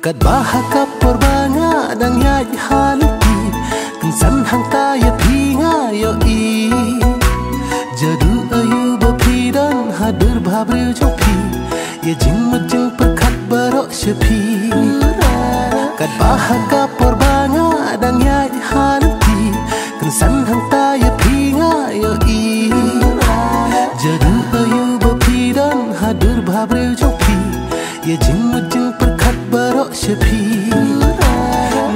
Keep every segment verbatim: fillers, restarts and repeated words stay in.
Katba ha ka por ba nga dang ïaid ha lynti, kynsan hangta ïa phi nga ïohi. Jadu aïu ba phi don ha dur bha briew jong phi, ïa jingmut jingpyrkhat baroh sha phi. Katba ha ka por ba nga dang ïaid ha lynti, kynsan hangta ïa phi nga ïohi. Jadu aïu ba phi don ha dur bha briew jong phi, ïa jingmut jingpyrkhat baroh sha phi.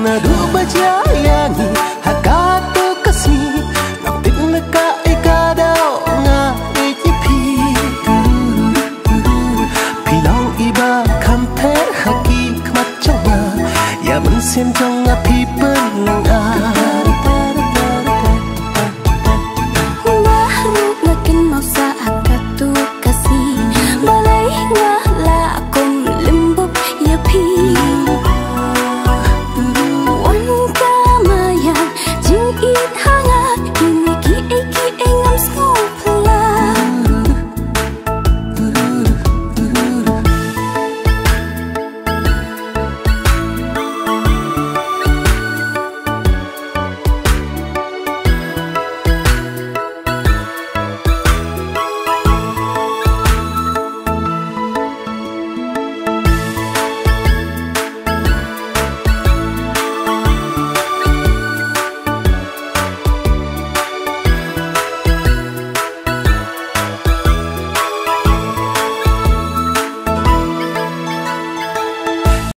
Naduh ba jia ïa ngi ha katu ka sngi, ngam tip na kaei ka daw nga ïeit ïa phi. Phi long iba kham pher ha ki khmat jong nga, ïa mynsiem jong nga phi pyn